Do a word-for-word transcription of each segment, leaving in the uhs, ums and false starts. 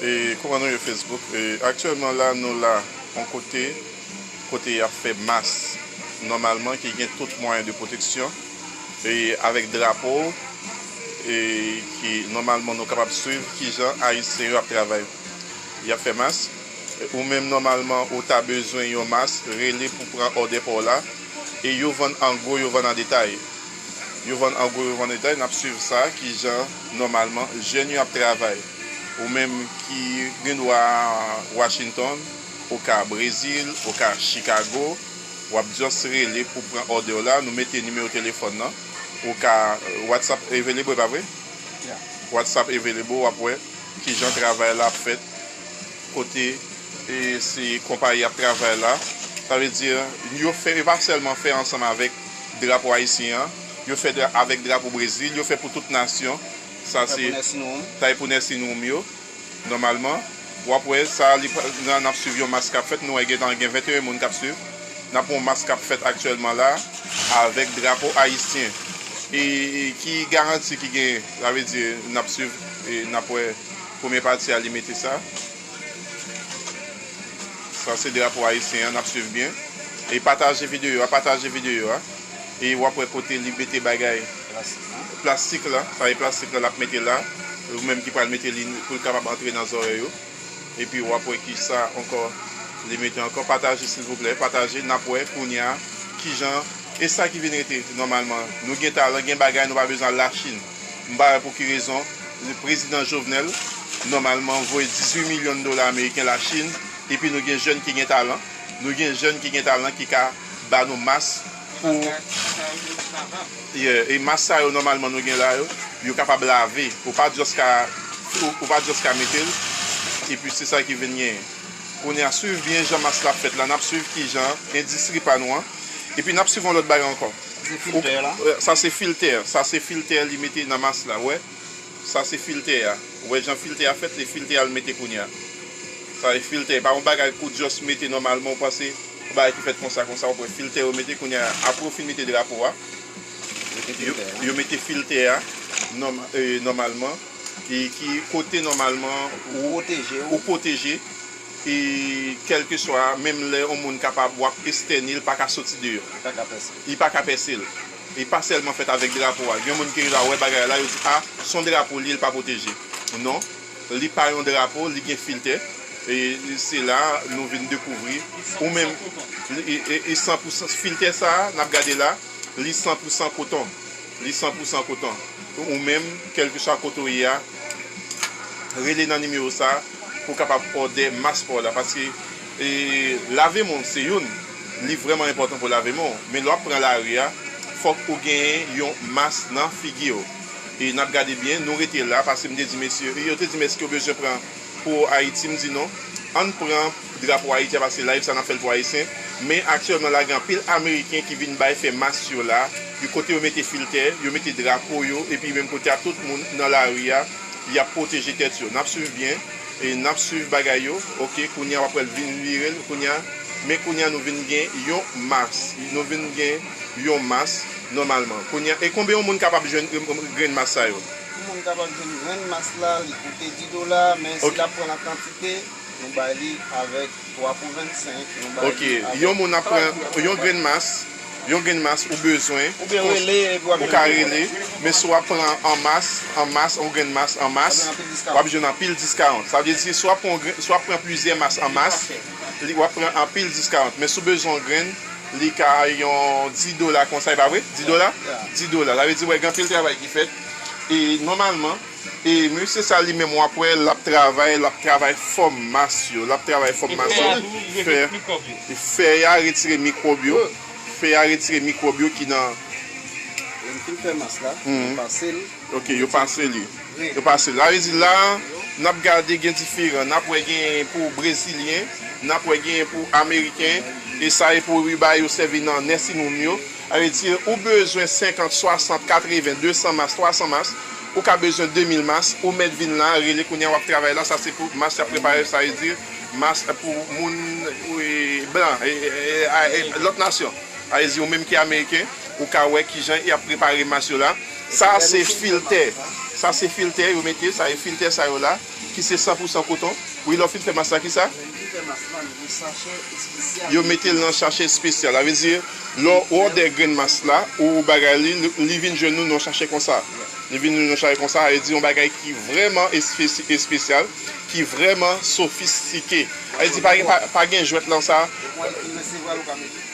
E kòman nou ye Facebook? E aktyèlman la, nou la yon kote, kote y ap fè mas nòmalman ki gen tout mwayen de pwoteksyon e avèk drapo e ki nòmalman nou kapab swiv kijan Ayisyen yo ap travay. Y ap fè mas. Ou menm nòmalman ou ta bezwen yon mas, rele pou pran òdè pa w la. E yo vann an gwo, yo vann an detay. Yo vann an gwo, yo vann an detay. N ap swiv sa, kijan nòmalman jèn yo ap travay. Ou menm ki gen dwa Washington, ou ka Brezil, ou ka Chicago, w ap just rele pou pran òdè w la, nou mete nimewo telefòn nan. Ou ka, WhatsApp available, pa vre? WhatsApp available, w ap wè kijan travay la ap fèt, kote e se konpayi ap travay la. Sa vle di, yo fè, yo pa sèlman fè ansanm avèk drapo ayisyen an, yo fè dra, avèk drapo Brezil, yo fè pou tout nasyon. Sa se, sa e pou Nursing Home yo. Nòmalman, w ap wè sa, li, n, n ap swiv yon mas k ap fèt. Nou wè gentan gen venteyen moun k ap swiv. N ap wè yon mas k ap fèt aktyèlman la avèk drapo ayisyen. E, e ki garanti ki gen, sa vle di, n ap swiv, e n ap wè premye pati a, li mete sa. Sa se drapo ayisyen an, n ap swiv byen. E pataje videyo a, pataje videyo a. E w ap wè kote li mete bagay. Plastik la, sa e plastik la l ap mete la. Ou menm ki pral mete li pou l kapab antre nan zòrèy ou. Epi w ap wè kisa ankò li mete ankò. Pataje silvouplè, pataje, n ap wè kounye a kijan. E sa ki vin rete nòmalman. Nou gen talan, gen bagay, nou pa bezwen al Lachin. M pa wè pou ki rezon prezidan Jovenel nòmalman voye dizuit milyon dola ameriken Lachin, epi nou gen jèn ki gen talan. Nou gen jèn ki gen talan ki ka ba nou mas pou, yeah, e mas sa yo nòmalman nou gen la yo, yo kapab lave. Ou pa just ka, ou, ou pa just ka mete l, epi se sa ki vin genyen. Kounye a, swiv byen jan mas la ap fèt la, n ap swiv kijan endistri pa nou an, epi n ap swiv yon lòt bagay ankò. Se filtè la? Ou, sa se filtè, sa se filtè li mete nan mas la, wè. Sa se filtè a. Ou wè jan filtè a fèt, se filtè a l mete kounye a. Sa se filtè, pa yon bagay kou just mete nòmalman, ou panse yon bagay ki fèt konsa, konsa, ou wè filtè yo mete kounye a, apre yo fin mete drapo a, yo, yo mete filtè a nòma, e, nòmalman, e ki kote nòmalman ou, ou pwoteje, e kèlkeswa, menm lè yon moun kapab, w ap estène, li pa ka soti deyò. Li pa ka pèse. Li pa ka pèse l. Li pa sèlman fèt avèk drapo a. Gen moun ki la wè bagay la, yo di, a, s on drapo li, li pa pwoteje. Non, li pa yon drapo, li gen filtè. E se la nou vin dekouvri. Ou menm, li, e, e, e san pou san filtè sa a, n ap gade la, li san pou san koton. Li san pou san koton. Ou menm, kèlkeswa kote w ye a, rele nan nimewo sa pou w kapab òdè mas pa w la. Paske, e, lave men w se youn, li vrèman enpòtan pou lave men w. Men lè w ap pran lari a, fòk ou genyen yon mas nan figi w. E n ap gade byen, nou rete la, paske m te di mesye, e yo te di m, èske w bezwen pran pou Ayiti, m di non. Ann pran drapo Ayiti a, paske live sa n ap fè l pou Ayisyen. Men aktyèlman la, gen anpil Ameriken ki vin bay fè mas yo la, yo kote yo mete filtè, yo mete drapo yo, epi menm kote a, tout moun nan lari a, y ap pwoteje tèt yo. N ap swiv byen, e n ap swiv bagay yo. Oke, kounye a w ap wè l vin vire l, kounye a. Men kounye a nou vin gen yon mas. Nou vin gen yon mas nòmalman. Kounye a, e konbyen yon moun kapab jwenn, e, grenn mas sa yo? Yon moun kapab jwenn grenn mas la, li koute dis dola, men si l ap pran l an kantite, nou bay li avèk twa pou vennsenk, nou bay li avèk. Ok, yon moun ap pran yon grenn mas, yon grenn mas ou bezwen, ou ka rele, men si w ap pran an mas, an mas, yon grenn mas, an mas, w ap jwenn anpil discount. Sa vle di, si w ap pran, si w ap pran plizyè mas an mas, li, w ap pran anpil discount. Men si w bezwen yon grenn, li ka yon dis dola konsa, e pa vre? Dis dola? Dis dola. Sa vle di, wè, gen anpil travay ki fèt. E nòmalman, e mesye sa li menm w ap wè, l ap travay, l ap travay fòm mas yo. L ap travay fòm mas yo. Fè, fè a retire mikwòb yo. Fè a retire mikwòb yo ki nan. Yo fin fè mas la, yo pase l. Ok, yo pase li. Yo pase li. Sa vle di la, n ap gade gen diferan. N ap wè gen pou brezilyen, n ap wè gen pou ameriken, e sa e pou riba yo sèvi nan nursing home yo. Sa vle di, ou bezwen senkant, swasant, katreven, desan mas, twasan mas, ou ka bezwen de mil mas, ou mèt vin la, rele kounye a, w ap travay la, sa se pou mas y ap prepare, sa vle di, mas pou moun, e, blan, e, e, e, a, e, lòt nasyon. Sa vle di, ou menm ki ameriken, ou ka wè kijan y ap prepare mas yo la. Sa se filtè. Sa se filtè yo mete, sa e filtè sa yo la. Ki se san pou san koton. Wi, lè w fin fè mas la, ki sa? Yo mete l nan sachè espesyal. Sa vle di, lè w òdè grenn mas la, ou bagay li, li, li vin jwenn nou nan sachè konsa. Li vin jwenn nou nan sachè konsa, sa vle di yon bagay ki vrèman espe-, espesyal, ki vrèman sofistike. Sa vle di, pa, pa, pa gen jwèt nan sa.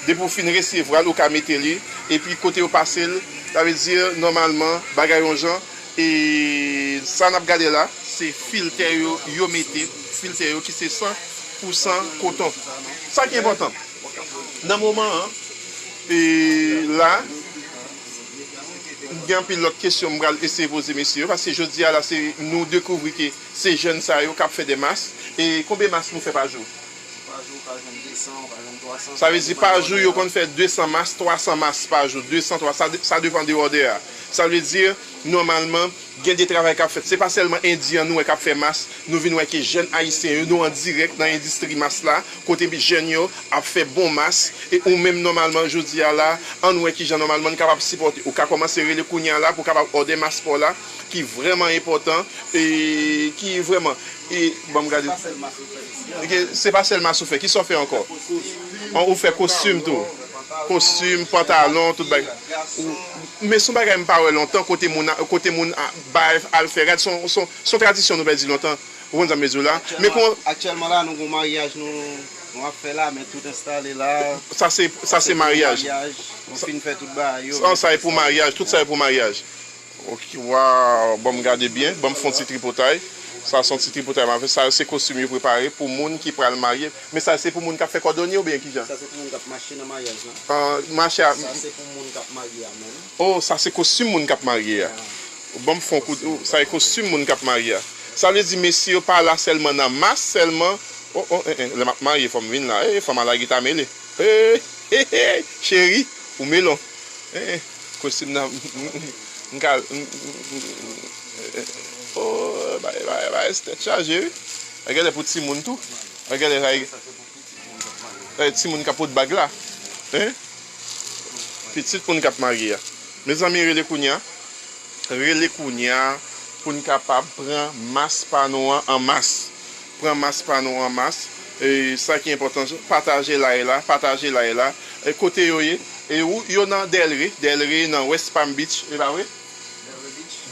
Depi w fin resevwa l, ou ka mete li. Epi kote yo pase l, sa vle di, nòmalman, bagay yon jan. E sa n ap gade la, se filtè yo, yo mete, filtè yo ki se san pou san koton. Sa ki enpòtan, nan moman an, e la, m gen anpil lòt kesyon m pral eseye poze mesye yo, paske jodi a la, se, nou dekouvri ke se jèn sa yo k ap fè de mas. E konbyen mas nou fè pa jou? Pa jou, ou ka jwenn de san, ou ka jwenn twa san, sa vle di, pa jou, yo konn fè de san mas, twa san mas pa jou, de san, twa san, sa de-, sa depann de òdè a. Sa vle di, nòmalman, gen de travay k ap fèt. Se pa sèlman Endyen an nou wè k ap fè mas, nou vin wè ke jèn Ayisyen yo, nou an dirèk nan endistri mas la, kote jèn yo ap fè bon mas, e ou menm, nòmalman, jodi a la, ann wè kijan, nòmalman, n kapab sipòte. Ou ka kòmanse rele kounye a la pou w kapab òdè mas pa w la, ki vrèman enpòtan, e ki vrèman, e, ban m gade. Se pa sèl mas ou fè isi a. Ok, se pa sèl mas ou fè. Kisa w fè ankò? Kostim. An, ou fè kostim tou. Kostim, pantalon, tout bagay. Ou, men se yon bagay m pa wè lontan, kote moun a, kote moun a, bay, al fè rad, se yon, se yon, se yon tradisyon nou pèdi lontan. Ou konn sa m vle di w la? Men aktyèlman, kon aktyèlman la, nou gon maryaj nou, nou ap fè la, men tout enstale la. Sa se, sa se maryaj. Maryaj, nou fin fè tout bagay yo. Sa, sa e pou maryaj, tout sa e pou maryaj. Ok, waw, ban m gade byen, ban m fè yon ti tripotay. Sa se yon ti tripotay m ap fè. Sa yo se kostim yo prepare pou moun ki pral marye. Men sa se pou moun k ap fè kòdonye oubyen kijan? Sa se pou moun k ap mache nan maryaj lan. Ah, mache a. Sa se pou moun k ap marye a menm. Oh, sa se kostim moun k ap marye a. Ban m fè yon kout, oh, sa e kostim moun k ap marye a. Sa vle di mesye yo pa la sèlman nan mas sèlman. Oh, oh, eh, eh, lè m ap marye, fò m vin la. Eh, fanm a lage ta mele. Eh, eh, eh, cheri, ou melon. Eh, eh, kostim nan, m ka, m, m, m, m, eh, eh, oh, bay, bay, bay, tèt chaje, wi. Sa genlè pou timoun tou. Sa genlè, sa, eh, timoun k ap pot bag la. Hein? Pitit moun k ap marye a. Mezanmi, rele kounye a. Rele kounye a pou n kapab pran mas pa nou an an mas. Pran mas pa nou an mas. E sa ki enpòtan, pataje live la, pataje live la. E kote yo ye? E ou, yo nan Delray, Delray nan West Palm Beach, e pa vre?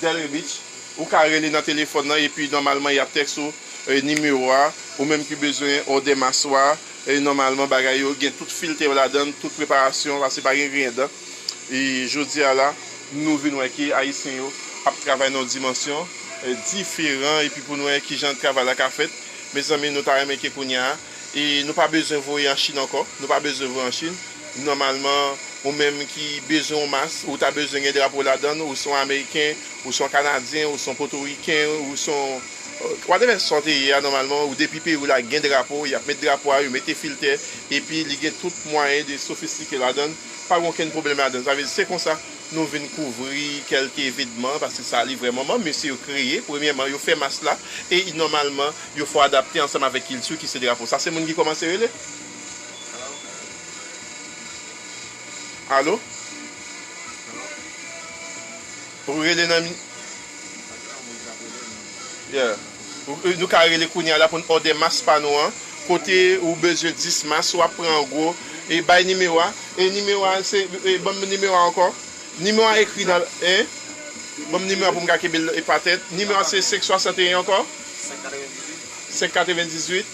Delray Beach. Ou ka rele nan telefòn nan, epi nòmalman y ap tèks ou, e, nimewo a, ou menm ki bezwen òdè mas ou a, e, nòmalman bagay yo gen tout filtè yo ladan, tout preparasyon, paske pa gen griyen dan. E jodi a la, nou vin wè ke Ayisyen yo ap travay nan yon dimansyon, e, diferan, epi pou n wè kijan travay la ka fèt. Mezanmi, nou ta renmen ke kounye a, e nou pa bezwen voye an Chin ankò, nou pa bezwen voye an Chin. Nòmalman, ou menm ki bezwen yon mas, ou ta bezwen gen drapo ladan l, ou se yon Ameriken, ou se yon Kanadyen, ou se yon Potoriken, ou se yon, euh, whatever sa w te ye a, nòmalman, ou depi peyi w la gen drapo, y ap met drapo a, yo mete filtè, epi li gen tout mwayen de sofistike ladan l, pa gen okenn pwoblèm ladan l. Sa vle di, se konsa nou vin kouvri kèlke evenman, paske sa li vrèman, mesye yo kreye, premyèman, yo fè mas la, e nòmalman, yo fò adapte ansanm avèk kilti ki se drapo. Sa se moun ki kòmanse rele? Alo? Ou rele nan mi-, yeah. Ou, nou ka rele kounye a la pou n òdè mas pa nou an. Kote ou bezwen dis mas, w ap pran an gwo. E bay nimewo a. E nimewo a, se, e, ban m nimewo a ankò. Nimewo a ekri nan, hein? Ban m nimewo a pou m ka kenbe l e pa tèt. Nimewo a se senk swasanteyen ankò? Senk katrevendizuit.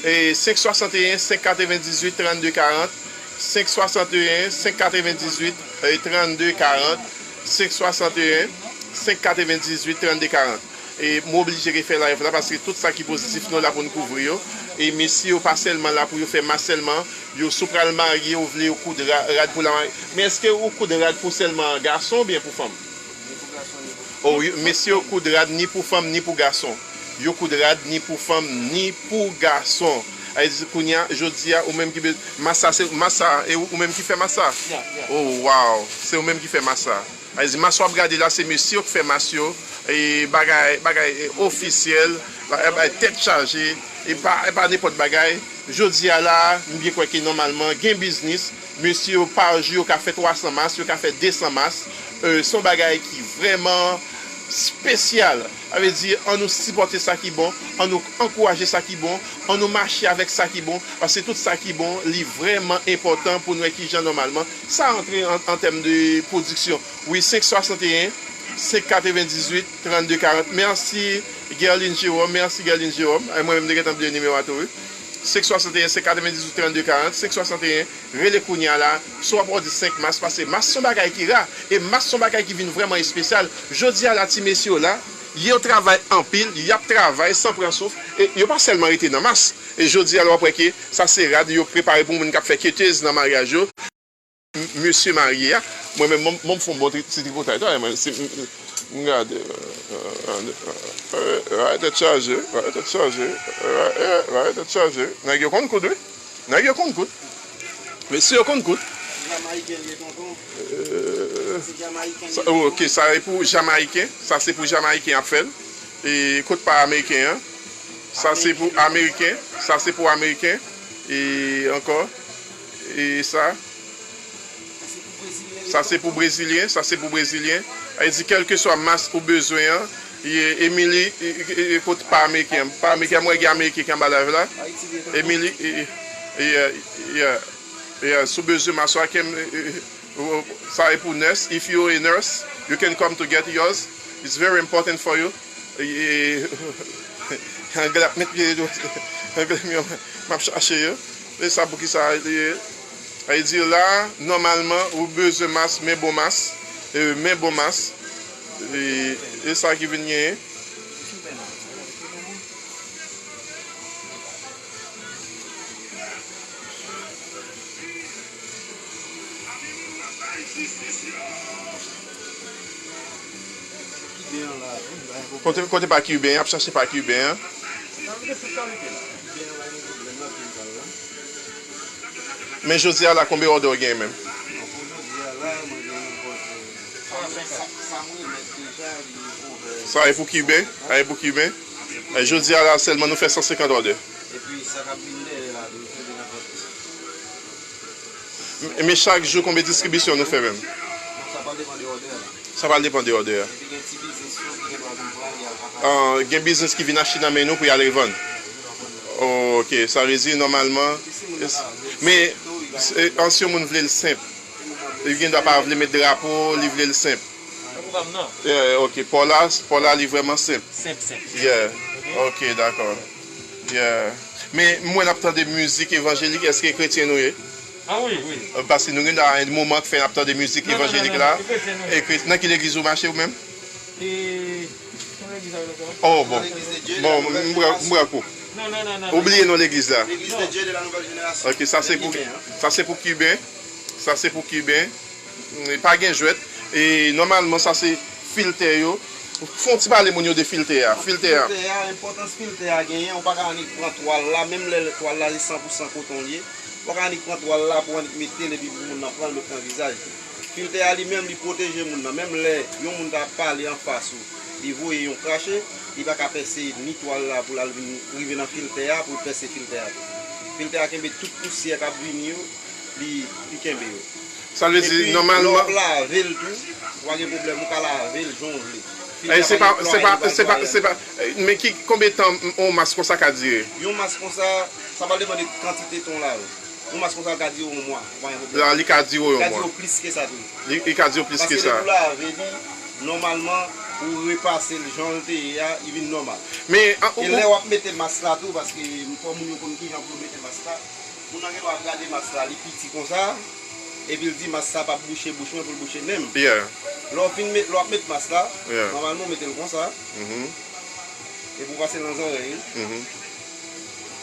E senk swasanteyen, senk katrevendizuit, trannde karant. Senk swasanteyen, senk katrevendizuit, e trannde karant. Senk swasanteyen, senk katrevendizuit, trannde karant. E m oblije refè live la paske tout sa ki pozitif, nou la pou n kouvri yo. E mesye yo pa sèlman la pou yo fè mas sèlman, yo si w pral marye, ou vle yo koud ra-, rad pou la marye. Men èske ou koud rad pou sèlman gason oubyen pou fanm? Oh, yo, mesye yo koud rad ni pou fanm ni pou gason. Yo koud rad ni pou fanm ni pou gason. Sa vle di kounye a, jodi a, ou menm ki be-, mas sa, se mas sa, e ou, ou menm ki fè mas sa? Yeah, yeah. Oh, wow. Se ou menm ki fè mas sa. Sa vle di, mas w ap gade la, se mesye yo k fè mas yo. E bagay, bagay, e, ofisyèl, bagay, bagay tèt chaje, e pa, e pa nenpòt bagay. Jodi a la, m byen kwè ke nòmalman, gen biznis, mesye yo pa jou, yo ka fè twa san mas, yo ka fè de san mas. E, se yon bagay ki vrèman espesyal. Sa vle di, ann nou sipòte sa ki bon, ann nou ankouraje sa ki bon, ann nou mache avèk sa ki bon, paske tout sa ki bon, li vrèman enpòtan pou n wè kijan nòmalman sa antre an, an tèm de pwodiksyon. Wi, senk swasanteyen, senk katrevendizuit, trannde karant. Mèsi, Guerline Jérôme. Mèsi, Guerline Jérôme. E mwen menm, m te gentan bliye nimewo a tou, wi. Senk swasanteyen, senk katrevendizuit, trannde karant, senk swasanteyen. Rele kounye a la, si w ap òde senk mas, paske mas se yon bagay ki ra, e mas se yon bagay ki vin vrèman espesyal. Jodi a la, ti mesye yo la, yo travay anpil, y ap travay san pran souf, e yo pa sèlman rete nan mas. E jodi a, w ap wè ke sa se rad yo prepare pou moun k ap fè ketez nan maryaj yo. M-, mesye marye a, mwen menm, mwen, mwen m fè yon bon tri-, ti tripotay, tande, mwen, si m, m, m gade, euh, euh, euh, euh, rad tèt chaje, rad tèt chaje, rad, euh, rad tèt chaje. Nèg yo konn koud, wi. Nèg yo konn koud. Mesye yo konn koud. Jamayiken li ye, tonton. Euh, Se Jamayiken li sa, ye, oh, ok, tonton. Sa e pou Jamayiken. Sa se pou Jamayiken ap fè l. E kot pa Ameriken an? Sa se pou Ameriken. Sa se pou Ameriken. E ankò. E sa. Sa se pou Brezilyen. Sa se pou Brezilyen. Sa vle di, kèlkeswa mas ou bezwen an, e, Emily, e, e, e, kot pa Ameriken an? Pa Ameriken an, mwen gen Ameriken ki anba live la. Emily, e, e, e, e, e, e, si w bezwen mas ou, I can, e, e, e, sa e pou nurse. If you a nurse, you can come to get yours. It's very important for you. E, e, anglè ap met pye yo. Anglè, m ap chache yo. E sa pou ki sa, e, sa vle di la, nòmalman, ou bezwen mas, men bon mas, e, men bon mas, e, e sa ki vin genyen. Kote, kote pa Kiben, y ap chache pa Kiben an. Men jodi a la, konbyen òdè w genyen menm? Sa e pou Kiben? Sa e pou Kiben? E jodi a la sèlman nou fè san senkant òdè. M-, men chak jou, konbyen distribisyon nou fè menm? Sa pral depann de òdè a. Ah, gen biznis ki vin achte nan men nou pou y al revann. Oh, ok, sa vle di nòmalman. Men, e, an si yon moun vle l senp, li gen dwa pa vle met drapo, li vle l senp. Yeah, ok, pò la, pò la li vrèman senp. Yeah, ok, dakò. Yeah. Men mwen ap tande mizik evanjelik, èske kretyen nou ye? Ah wi, wi. Paske nou gen yon moman k fè n ap tande mizik evanjelik la. E kre-, nan ki legliz ou mache ou menm? E, yon legliz avè lòt la. Oh, bon. Bon, m bra-, m bra kou. Non, non, non, non. Ou bliye non legliz la? Legliz de Dieu de la Nouvelle Génération. Ok, sa se pou, sa se pou Kiben. Sa se pou Kiben. Mm, pa gen jwèt. E nòmalman, sa se filtè yo. Fè yon ti pale moun yo de filtè a. Filtè a. Filtè a, enpòtans filtè a genyen, ou pa ka annik pran twal la, menm lè twal la se san pou san koton l ye. Ou pa ka annik pran twal la pou annik mete l epi pou moun nan pran l met nan vizaj li. Filtè a li menm, li pwoteje moun nan. Menm lè yon moun ta ap pale anfas ou, li voye yon krache, li pa ka pèse ni twal la pou l al vin rive nan filtè a, pou l pèse filtè a tou. Filtè a kenbe tout pousyè k ap vini yo, li, li kenbe yo. Sa vle di, nòmalman. Epi, lè w ap lave l tou, ou pa gen pwoblèm, ou ka lave l jan w vle. Filtè a pa gen plwaye, li pa gen plwaye. Se pa, se pa, se pa, men ki, konbyen tan yon mas konsa ka dire? Yon mas konsa, sa pral depann de kantite tan w lave. Yon mas konsa ka dire yon mwa, ou pa gen pwoblèm. La, li ka dire yon mwa. Li ka dire plis ke sa tou. Li, li ka dire plis ke sa. Paske depi w lave li, nòmalman, ou repase l jan l te ye a, li vin nòmal. Men, an, ou, e lè w ap mete mas la tou, paske fò moun yo konn kijan pou yo mete mas la. Moun nan gen dwa ap gade mas la, li piti konsa, epi l di mas sa p ap bouche bouch mwen, pou l bouche nen m. Yeah. Lè w fin met, lè w ap met mas la, yeah, nòmalman w mete l konsa, mhm, epi w pase l nan zòrèy ou. Mhm.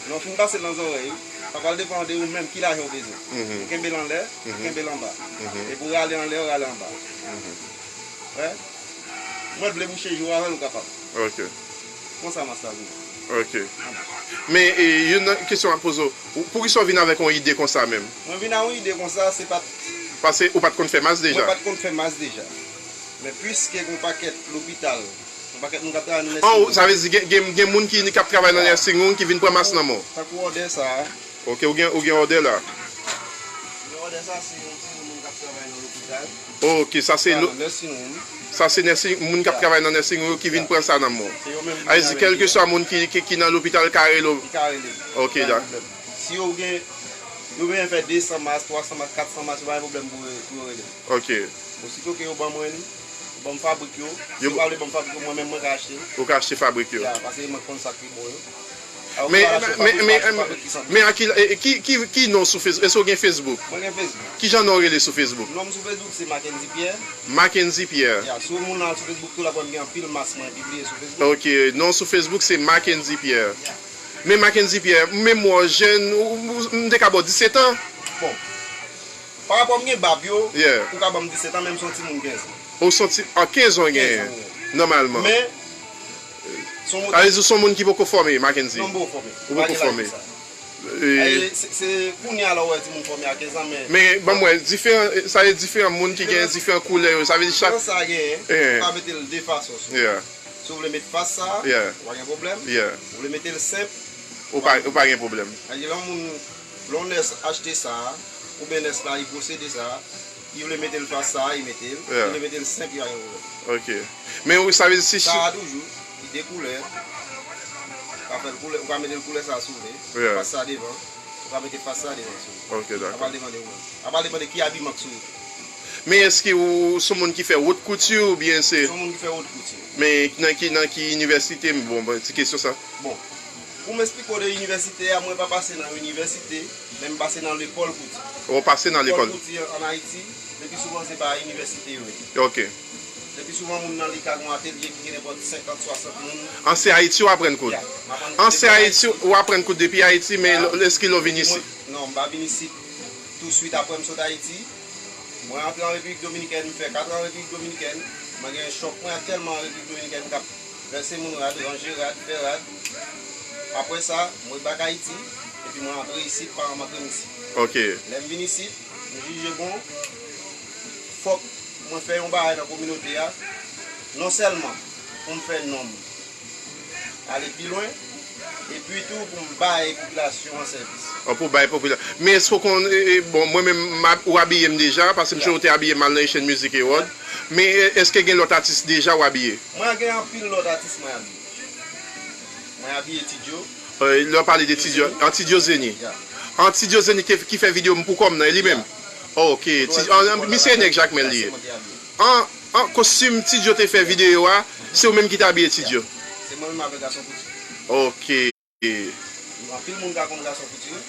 Lè w fin pase l nan zòrèy ou, sa pral depann de ou menm ki lajan w bezwen. Mhm. Ou kenbe l anlè, ou, mhm, kenbe l anba. Mhm. Epi w rale anlè, w rale anba. Mhm. Wè? Mwen vle bouche je w avè l, ou kapab. Ok. Konsa mas la vini. Ok. Men, e, youn nan kesyon m ap poze w, ou, poukisa w vin avèk yon ide konsa menm? Mwen vin ak yon ide konsa, se pa t. Paske ou pa t konn fè mas deja? Mwen pa t konn fè mas deja. Men piske gen yon pakèt lopital, yon pakèt moun k ap travay nan nursing home. An, sa vle di gen, gen, gen moun ki, k ap travay nan nursing home ki vin pran mas nan men w? Tankou òdè sa a. Ok, ou gen, ou gen òdè la. Òdè sa se yon timoun k ap travay nan lopital. Ok, sa se lo-, nan nursing home. Sa se nursing, moun k ap travay nan nursing yo ki vin pran sa nan men w. Se yo menm ki nan rele. Kèlkeswa moun ki, ki, ki nan lopital ka rele w. Ki ka rele m. Ok, pa gen pwoblèm. Si yo gen, yo bezwen fè de san mas, twa san mas, kat san mas, yo pa gen pwoblèm pou, pou yo rele m. Ok. Osito ke yo ban mwen li, yo ban m fabrik yo. Si yo pa vle ban m fabrik yo, mwen menm mwen ka achte l. Ou ka achte fabrik yo. Ya, paske mwen konn sa ki bon yo. Men, men, men, men a ki, e, ki, ki, ki non sou Facebook? Èske w gen Facebook? Mwen gen Facebook. Kijan non w rele sou Facebook? Non m sou Facebook se Mackenzie Pierre. Mackenzie Pierre. Ya, si yon moun al sou Facebook tou l ap wè m gen anpil mas mwen pibliye sou Facebook. Ok, non sou Facebook se Mackenzie Pierre. Ya. Men Mackenzie Pierre, m menm wè w jèn, ou, ou, m te ka ba w disèt an. Bon. Pa rapò m gen bab yo, yeah, ou ka ban m disèt an, men m se yon timoun kenz an. Ou se yon ti, a kenz an w genyen, nòmalman. Men, se yon moun. Sa vle di w se yon moun ki poko fòme, Mackenzie? Non, m poko fòme. Ou poko fòme. E, se, se kounye a la w wè timoun fòme a kenz an, men. Men, ban m wè, diferan, sa vle di diferan moun ki gen diferan koulè yo. Sa vle di chak. Diferans sa genyen, ou ka mete l de fason sou. Yeah. Si w vle met fas sa, yeah, ou pa gen pwoblèm. Yeah. Ou vle mete l senp, ou pa, ou pa gen pwoblèm. Sa vle di lè yon moun, lè yon nèrs achte sa, oubyen nèrs la, li posede sa, li vle mete l fas sa, li mete l. Yeah. Li vle mete l senp, li pa gen pwoblèm. Ok. Men ou, sa vle di si. Sa a toujou, li de koulè. Ou ka fè l koulè, ou ka mete l koulè sa a si w vle. Yeah. Fas sa devan. Ou ka mete fas sa devan si w vle. Ok, dakò. Sa pral depann de ou menm. Sa pral depann de ki abiman k sou ou. Men èske ou se yon moun ki fè wot kouti oubyen se. Se yon moun ki fè wot kouti. Men nan ki, nan ki inivèsite? Bon, bon, ti kesyon sa. Bon, pou m esplike w de inivèsite a, mwen pa pase nan inivèsite, men m pase nan lekòl kouti. Ou pase nan lekòl? Lekòl kouti an, an Ayiti, le pi souvan se pa inivèsite yo ye. Ok. Le pi souvan moun nan li ka gen yon atelye ki gen nenpòt senkant, swasant moun. An se Ayiti w aprann koud? Ya, m aprann koud depi Ayiti. An se Ayiti w aprann koud depi Ayiti, men èske lè w vin isit? Non, m pa vin isit touswit apre m sot Ayiti. Mwen antre an Repiblik Dominikèn, m fè kat an Repiblik Dominikèn. Mwen gen chòf mwen aktyèlman an Repiblik Dominikèn k ap vèse moun rad, ranje rad, fè rad. Apre sa, mwen bak Ayiti, epi mwen antre isit, paran m antre m isit. Ok. Lè m vin isit, m jije bon, fòk mwen fè yon bagay nan kominote a, non sèlman pou m fè non m ale pi lwen, epi tou pou m bay popilasyon an sèvis. An pou bay popilasyon. Men èske w konn, e, e, bon, mwen menm, m ab-, ou abiye m deja, paske m sonje w te abiye m al nan Haitian Music Award. Men, e, èske gen lòt atis deja w abiye? Mwen gen anpil lòt atis mwen abiye. Mwen abiye Ti Djo. E, lè w pale de Ti Djo, an Ti Djo Zeni. Ya. An Ti Djo Zeni ki, ki fè videyo m pou kò m nan, e li menm? Ya. Ok. Ti, an, an, misye e nèg Jakmèl li ye. An, an kostim Ti Djo te fè videyo a, se ou menm ki te abiye Ti Djo? Se mwen menm avèk Gason Kouti. Ok. Anpil moun ka konn Gason Kouti, wi.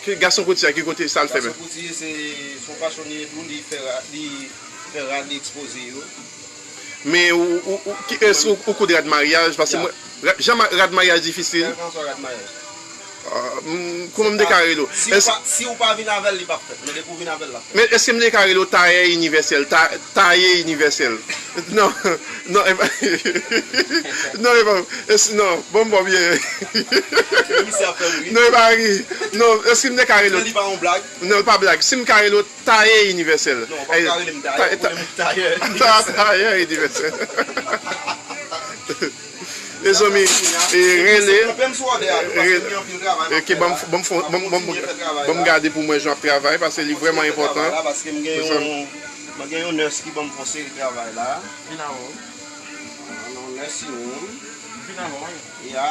Ki Gason Kouti a, ki kote sa l fè menm? Gason Kouti se, se yon fasyonye tou, li fè ra-, li fè rad, li ekspoze yo. Men ou, ou, ou, ki, èske ou, ou koud rad maryaj? Paske mwen, ra-, jan ma-, rad maryaj difisil. Kèlkanswa rad maryaj. Ah, m, kouman m te ka rele w? Si ou pa, si ou pa vin avè l, li p ap fèt. Men depi ou vin avè l, l ap fèt. Men èske m te ka rele w tayè inivèsèl? Ta-, taye inivèsèl. Non, non, e pa, non, e pa, èske, non, bon, bon, byen. Misye ap fè m ri. Non, e pa ri. Non, èske m te ka rele w? Li pa yon blag. Non, pa blag. Si m ka rele w tayè inivèsèl. Non, ou pa ka rele m tayè, ou rele m tayè inivèsèl. Tayè inivèsèl. Mezanmi, e, rele, rele, ok, ban m, ban m, ban m, ban m, ban m gade pou mwen jan w ap travay, paske li vrèman enpòtan. Paske m gen yon, mwen gen yon nèrs ki ban m fon seri travay la. Vin avè w. Yon nèrs yon. Vin avè w. Ya,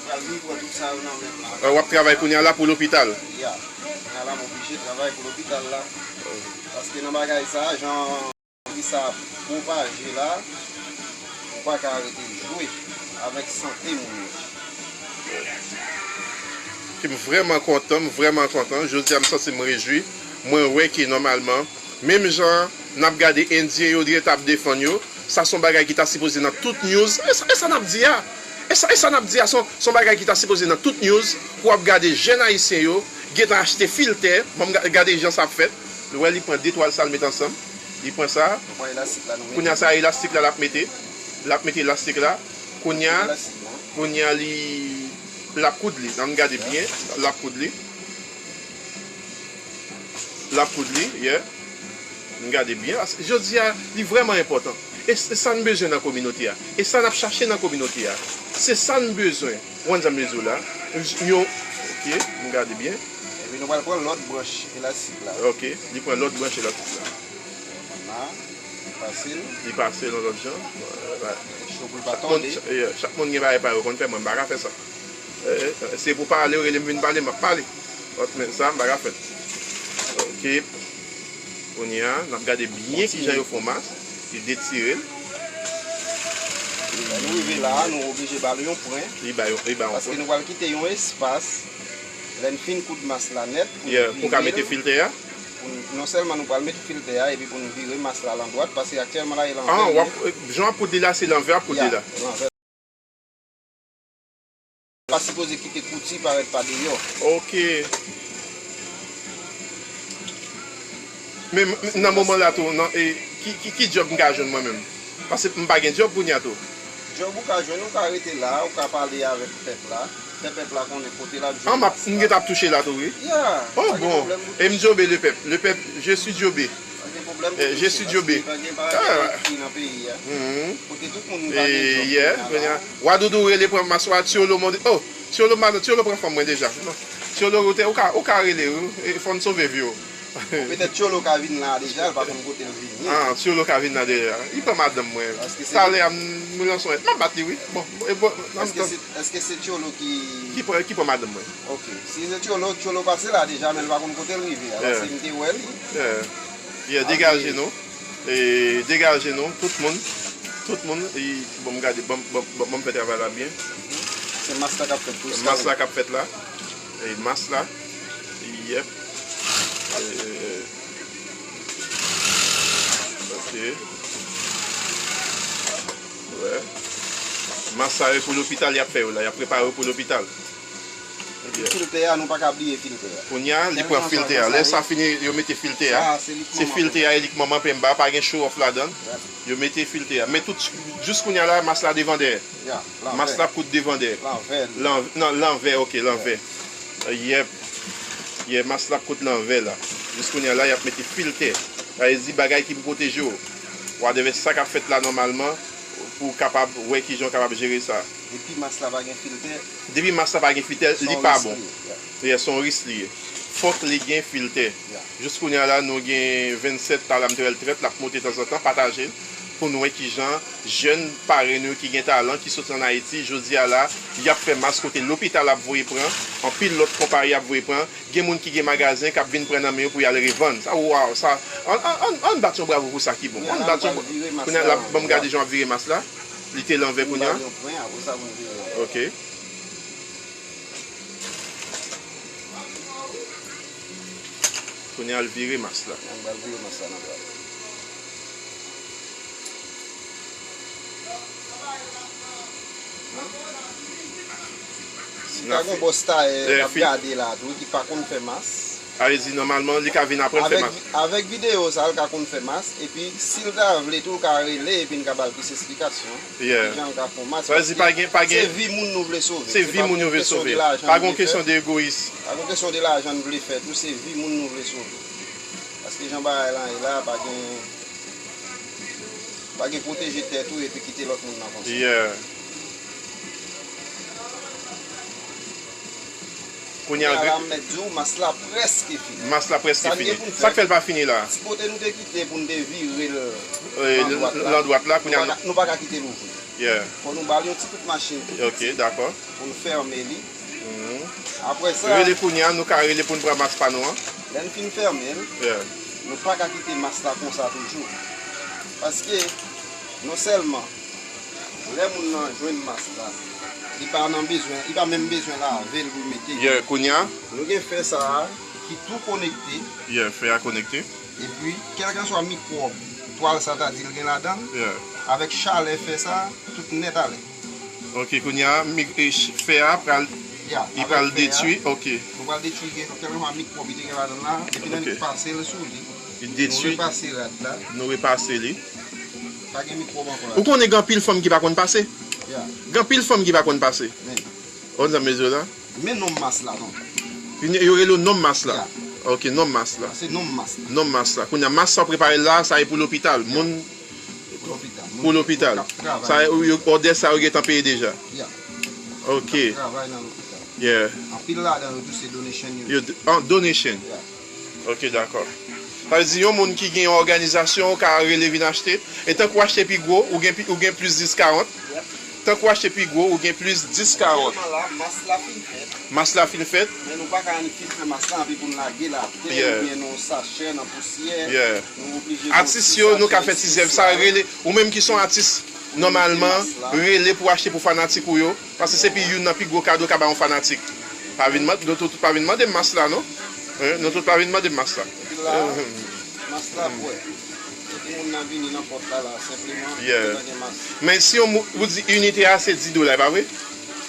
pral vin pran tout sa yo nan men m la. W ap travay kounye a la pou lopital? Ya. Kounye a la, m oblije travay pou lopital la. Paske nan bagay sa, jan sa pwopaje la, ou pa ka rete jwe avèk sante moun yo. Ki m vrèman kontan, m vrèman kontan. Jodi a, m santi m rejwi. Mwen wè ke nòmalman, menm jan n ap gade Endyen yo ret ap defann yo, sa se yon bagay ki ta sipoze nan tout news. E sa, e sa n ap di a? E sa, e sa n ap di a? Se yon, se yon bagay ki ta sipoze nan tout news pou w ap gade jèn Ayisyen yo gentan achte fil tè. Ban m ga-, gade jan sa ap fèt. Ou wè, li pran de twal sa l met ansanm. Li pran sa. Kounye a, sa elastik la l ap mete. L ap mete elastik la. Kounye a, kounye a, li, l ap koud li. Ann gade byen. L ap koud li. L ap koud li, yeah. Ann gade byen. Jodi a, li vrèman enpòtan. E s-, e sa n bezwen nan kominote a. E sa n ap chache nan kominote a. Se sa n bezwen. Ou konn sa m vle di w la? Yon, ok, m gade byen. Epi nou pral pran lòt branch elastik la. Ok, li pran lòt branch elastik la. Pran la. Pase l. Li pase l yon lòt jan. Cho pou l pa tonbe. Chak moun gen bagay pa yo konn fè, mwen m pa ka fè sa. Eh, eh, se pou pale, w rele m vin pale, m ap pale. Lòt men sa, m pa ka fè l. Ok. Kounye a, n ap gade byen kijan yo fè yon mas. Li detire l. Lè nou rive la, nou oblije ba l yon pwen. Li ba yon, li ba yon pwen. Paske nou pral kite yon espas. Lè n fin koud mas la nèt, pou nou ka mete filtè a. Non sèlman nou pral mete filtè a, epi pou nou vire mas la landwat, paske aktyèlman la, e lanvè li ye. Jan w ap koud li la, se lanvè w ap koud li la. Pa sipoze kite kouti parèt pa deyò. Ok. Men m- nan moman la tou, nan, e, ki, ki, ki djòb m ka jwenn mwen menm? Paske m pa gen djòb kounye a tou. Djòb ou ka jwenn, ou ka rete la, ou ka pale avèk pèp la. Fè pèp la konnen kote l ap jwenn mas la. M gentan ap touche la tou, wi. Ya, pa gen pwoblèm pou touche. Oh, bon. E m djobe le pèp. Le pèp, je suis djobé. Pa gen pwoblèm pou touche, paske pa gen anyen ki nan peyi a. Kote tout moun pa gen djòb kounye a la. Wa Doudou rele pran mas wa, Tiolo mande, oh, Tiolo madan, Tiolo pran fanm mwen deja. Non. Tiolo ou te, ou ka, ou ka rele, wi. E fò n sove vi w. Bon, petèt Tiolo ka vin la deja, l pa konn kote l vini. Ah, Tiolo ka vin la deja. Li pran madanm mwen. Talè a m, m lanse yon, m ap bat li, wi. Bon, e bon, èske se, èske se Tiolo ki, ki pran, ki pran madanm mwen? Ok. Si se Tiolo, Tiolo pase la deja, men l pa konn kote l rive a. Paske m te wè li. Yeah. Yeah, degaje nou. E degaje nou, tout moun. Tout moun. E, bon, m gade, bon, bon, bon, bon, m fè travay la byen. Se mas la k ap fèt tou. Mas la k ap fèt la. E mas la. Yep. E, ok. Wè. Mas sa yo pou lopital, y ap fè yo la. Y ap prepare yo pou lopital. Epi filtè a, nou pa ka bliye filtè a. Kounye a, li pran filtè a. Lè sa fini, yo mete filtè a. Se filtè a, e li k manman penba, pa gen show off ladan l. Yo mete filtè a. Men tout, jis kounye a la, mas la devan dèyè. Mas la kout devan dèyè. Lan-, non, lanvè, ok, lanvè. Yep. Yep, mas la kout lanvè la. Jis kounye a la, y ap mete filtè. Sa vle di bagay ki pou pwoteje w. Whatever sa k ap fèt la nòmalman, pou w kapab wè kijan w kapab jere sa. Depi mas la pa gen filtè, depi mas la pa gen filtè, li pa bon. Yeah, se yon risk li ye. Fòk li gen filtè. Jis kounye a la, nou gen vennsèt, talè a m te wè l trant, l ap monte tanzantan, pataje l, pou n wè kijan jèn parenn nou ki gen talan, ki soti ann Ayiti, jodi a la, y ap fè mas kote lopital ap voye pran, anpil lòt konpayi ap voye pran, gen moun ki gen magazen k ap vin pran nan men yo pou y al revann. Sa, waw, sa, ann, ann, ann, ann bat yon bravo pou sa ki bon. Ann bat yon bra-, kounye a la, ban m gade jan w ap vire mas la. Li te lanvè kounye a. Ok. Kounye a l vire mas la. Kounye a l vire mas la nan bra l. Si ta gen bòs tayè k ap gade la tou, ki pa konn fè mas. Sa vle di, nòmalman, li ka vin aprann fè mas. Avèk, avèk videyo sa, l ka konn fè mas. Epi, si l ta vle tou, l ka rele, epi n ka ba l plis esplikasyon. Yeah. Kijan l ka fè yon mas, paske se vi moun nou vle sove. Se vi moun nou vle sove. Pa gon kesyon de egoyis. Pa gon kesyon de lajan n vle fè tou, se vi moun nou vle sove. Paske jan bagay la ye la, pa gen, pa gen pwoteje tèt ou epi kite lòt moun nan konsa. Yeah. Kounye a, kounye a la, m mèt di w, mas la prèske fini. Mas la prèske fini. Sa k fè l pa fini la? Ti kote nou te kite pou n te vire l landwat la, kounye a nou pa ka, nou pa ka kite l ouvri. Yeah. Fò nou ba l yon ti kout machin tou piti. Ok, dakò. Pou n fèmen li. Apre sa, rele kounye a, nou ka rele pou n pran mas pa nou an. Lè n fin fèmen l, nou pa ka kite mas la konsa toujou. Paske, non sèlman, lè moun nan jwenn mas la, li pa nan bezwen, li pa menm bezwen lave l pou l mete. Yeah, kounye a. Nou gen fè sa a ki tou konekte. Yeah, fè a konekte. Epi, kèlkeswa mikwòb twal sa ta di l gen ladan l, avèk chalè fè sa, tout nèt ale. Ok, kounye a, mi-, e, ch-, fè a pral, li pral detwi, ok. Nou pral detwi gen, kèlkeswa mikwòb li te gen ladan l la, epi lè nou pase l sou li, nou repase rad la. Nou repase li. Pa gen mikwòb ankò la. Ou konnen gen anpil fanm ki pa konn pase? Yeah. Gen anpil fanm ki pa konn pase. Men. Ou konn sa m vle di w la? Men nonm mas la, tonton. Yo rele w nonm mas la. Yeah. Ok, nonm mas la. Se nonm mas la. Nonm mas la. Kounye a, mas sa w prepare l la, sa e pou lopital. Moun pou lopital. Pou lopital. Moun k ap travay. Sa e, yo, òdè sa yo gentan peye deja. Yeah. Ok. K ap travay nan lopital. Yeah. Anpil ladan yo tou se donation yo. Yo, ah, donation. Yeah. Ok, dakò. Sa vle di, yon moun ki gen yon òganizasyon, ou ka rele vin achte. E tank ou achte pi gwo, ou gen, pi- ou gen plis dis karant. Tank ou achte pi gwo, ou gen plis dis karant. Aktyèlman la, mas la fin fèt. Mas la fin fèt. Men nou pa ka fin fè mas la anpi pou n lage l atè oubyen nan yon sachè, nan pousyè. Nou oblije gen yon ti sachè espesyal. Atis yo, nou ka fè ti zèv sa, rele. Ou menm ki se yon atis, nòmalman, rele pou achte pou fanatik ou yo. Paske se pi youn nan pi gwo kado w ka bay yon fanatik. Pa vin mande, nou tout pa vin mande m mas la, non. Hein, nou tout pa vin mande m mas la. Epi la, mas la bwè. Epi moun nan vini nan pòt la, la, senpleman, gentan gen mas. Men si yon mou- ou di inite a se dis dola, e pa vre?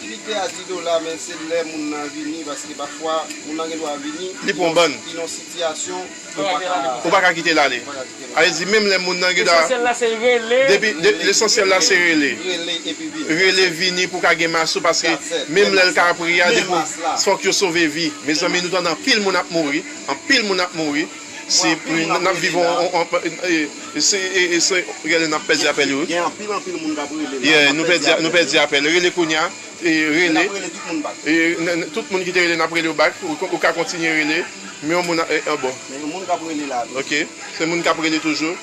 Inite a dis dola, men se lè moun nan vini, paske pafwa, moun nan gen dwa vini, li pran bann. Li nan sitiyasyon, ou pa ka, ou pa ka kite l ale. Ou pa ka kite l ale. A vle di, menm lè moun nan gen dwa. Lesansyèl la, se rele. Depi, de, lesansyèl la, se rele. Rele epi vini. Rele vini pou ka gen mas ou, paske menm lè l ka pri a, depi fòk yo sove vi. Mezanmi, nou tande anpil moun ap mouri. Anpil moun ap mouri. Si n ap viv on, on, on, e, e, se, e, e, se, gade, n ap pèdi apèl yo. Gen anpil, anpil moun k ap rele la, n ap pèdi apèl yo. Yeah, nou pèdi, nou pèdi apèl. Rele kounye a. E, rele. N ap rele tout moun bak. E, n, n, tout moun ki te rele, n ap rele yo bak. Ou, ou ka kontinye rele. Men yon moun, e, e, bon. Men yon moun k ap rele la tou. Ok. Se moun k ap rele toujou.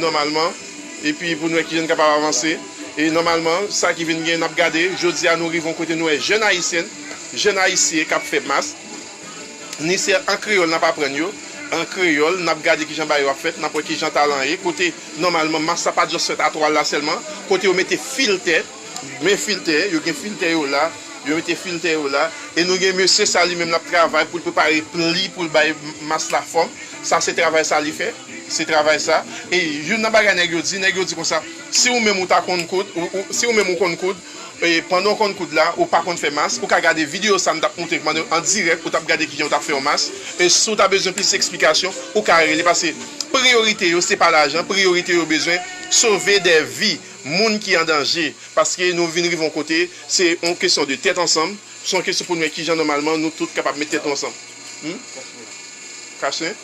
Nòmalman. Epi pou n wè kijan n kapab avanse. E nòmalman, sa ki vin gen, n ap gade. Jodi a, nou rive yon kote nou wè jèn ayisyen, jèn ayisyen k ap fè mas. Ni se an kreyòl n ap aprann yo. An kreyòl, n ap gade kijan bagay yo ap fèt, n ap wè kijan talan ye. Kote, nòmalman, mas la pa just fèt a twal la sèlman. Kote yo mete filtè, men filtè, yo gen filtè yo la, yo mete filtè yo la. E nou gen mesye sa li menm l ap travay pou l prepare pli, pou l bay mas la fòm. Sa se travay sa li fè, se travay sa. E youn nan bagay nèg yo di, nèg yo di konsa, si ou menm ou ta konn koud, ou, ou, si ou menm ou konn koud, e pandan w konn koud la, ou pa konn fè mas, ou ka gade videyo sa m t ap montre pandan an dirèk, ou t ap gade kijan w t ap fè yon mas. E si w ta bezwen plis eksplikasyon, ou ka rele, paske priyorite yo, se pa lajan, priyorite yo bezwen sove de vi, moun ki an danje, paske nou vin rive yon kote, se yon kesyon de tèt ansanm, se yon kesyon pou n wè kijan nòmalman nou tout kapab met tèt nou ansanm. Hmm? Kachnen?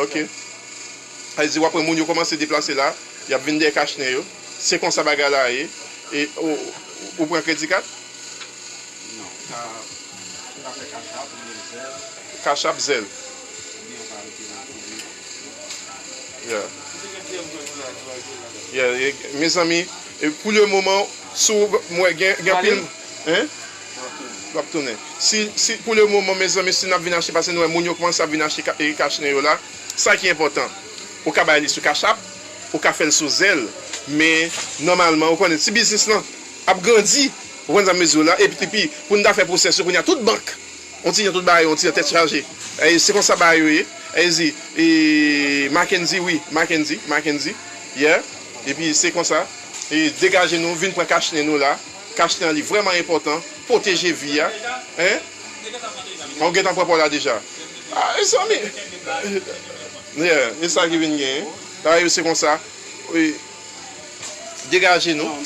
Ok. Sa vle di w ap wè moun yo kòmanse deplase la, y ap vin dèyè kachnen yo. Se konsa bagay la ye. E ou, ou pran kredi kat? Non, ou ka, ou ka fè Cash App oubyen Zelle. Cash App, Zelle. Oubyen ou ka rete nan kouri. Yeah. Yeah, e, mezanmi, e pou le moman, si w, mwen gen, gen anpil, hein? W ap tounen. Si, si, pou le moman, mezanmi, si n ap vin achte, paske nou wè moun yo kòmanse ap vin achte ka-, e, kachnen yo la, sa ki enpòtan, ou ka bay li sou Cash App, ou ka fè l sou Zelle, men nòmalman, ou konnen, ti biznis lan ap grandi, ou konn sa m vle di w la, epi, epi pou n ta fè pwosès yo, kounye a tout bank, on ti jan tout bagay yo, on ti jan tèt chaje. E se konsa bagay yo ye. E di, e, Mackendy, wi, Mackendy, Mackendy, yeah. Epi se konsa, e degaje nou, vin pran kachnen nou la. Kachnen an li vrèman enpòtan, pwoteje vi a. Hein? An ou gentan pran pa w la deja. Ah, mezanmi. Yeah, e sa ki vin genyen. Bagay yo se konsa. Wi. Degaje nou.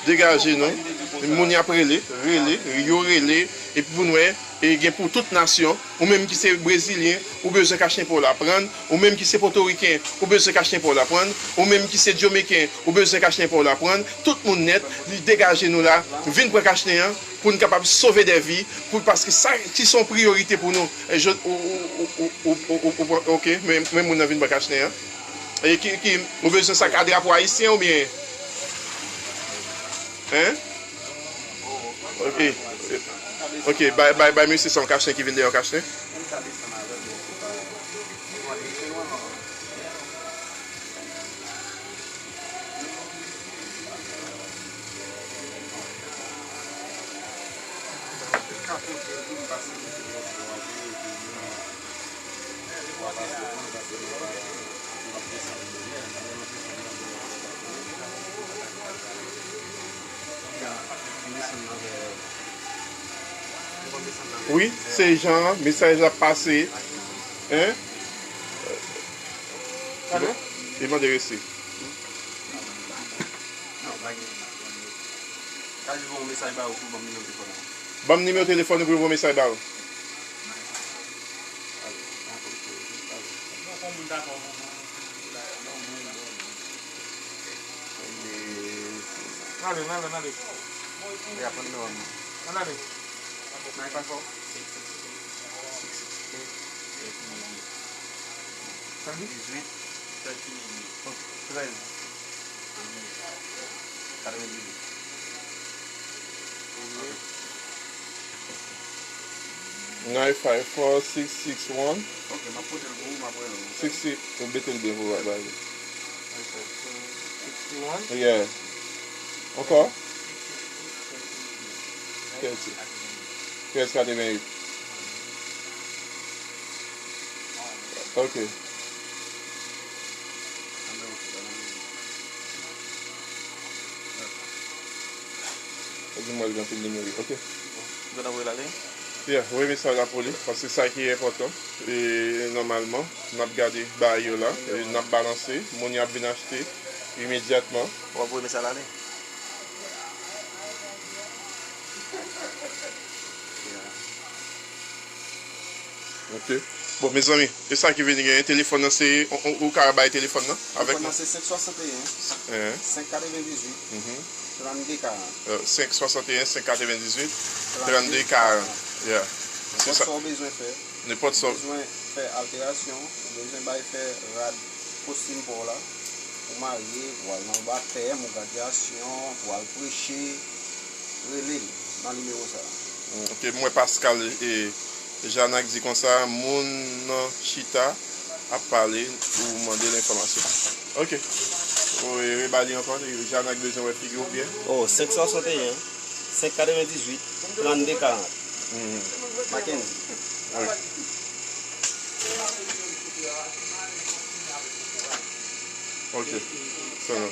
Degaje nou. Moun y ap rele, rele, yo rele. Epi pou n wè, e gen pou tout nasyon. Ou menm ki se brezilyen, ou bezwen kachnen pa w la, prann. Ou menm ki se pòtoriken, ou bezwen kachnen pa w la, prann. Ou menm ki se djameyken, ou bezwen kachnen pa w la, prann. Tout moun nèt, li degaje nou la, vin pran kachnen an, pou n kapab sove de vi, pou, paske sa ki se yon priyorite pou nou. E je, ou, ou, ok, men, men moun nan vin pran kachnen an. E ki, ki, ou bezwen sa ka drapo ayisyen oubyen? Hein? Ok. Ok, bay, bay, bay mesye sa yon kachnen ki vin dèyè yon kachnen. Wi, se jan mesaj la ap pase. Hein? Li mande resi. Ban m nimewo telefòn ou pou l voye mesaj ba ou. N ale, n ale, n ale. N ale. Dizwit, trèz. Katrevendizuit. Nine five four six six one. Ok, m ap pote l pou ou, m ap rele w. Six six, ou mete l byen pou w bay li. Sixty-one? Yeah. Ankò? Trèz, trèz katreventuit. Ok. Ou di mwen li gen anpil nimewo. Ok. Ou gentan voye l ale? Yeah, voye mesaj la pou li, paske sa ki enpòtan. E nòmalman, n ap gade bagay yo la, e n ap balanse, moun y ap vin achte imedyatman. W ap voye mesaj la ale? Ok. Bon, mezanmi, e sa ki vini genyen, telefòn nan se, ou, ou, ou ka bay telefòn nan avèk nou? Telefòn nan se senk swasanteyen, Hein? Senk katrevendizuit, Mhm. trannde karant. Euh, senk swasanteyen, senk katrevendizuit, trannde karant. Yeah. Se Nenpòt sa. Sa w bezwen fè. Nenpòt sa. Ou bezwen fè alterasyon, ou bezwen bay fè rad kostim pa w la, ou marye, ou al nan batèm, ou gradyasyon, ou al preche, rele l nan nimewo sa a. Mm, ok, m wè Pascal e Janak di konsa, moun nan chita ap pale, ou mande l enfòmasyon. Ok. Ou e, reba li ankò, Janak bezwen wè figi w byen. Oh, senk swasanteyen, senk katrevendizuit, trannde karant. Mhm. Mackenzie. Wi. Ok. Sa va.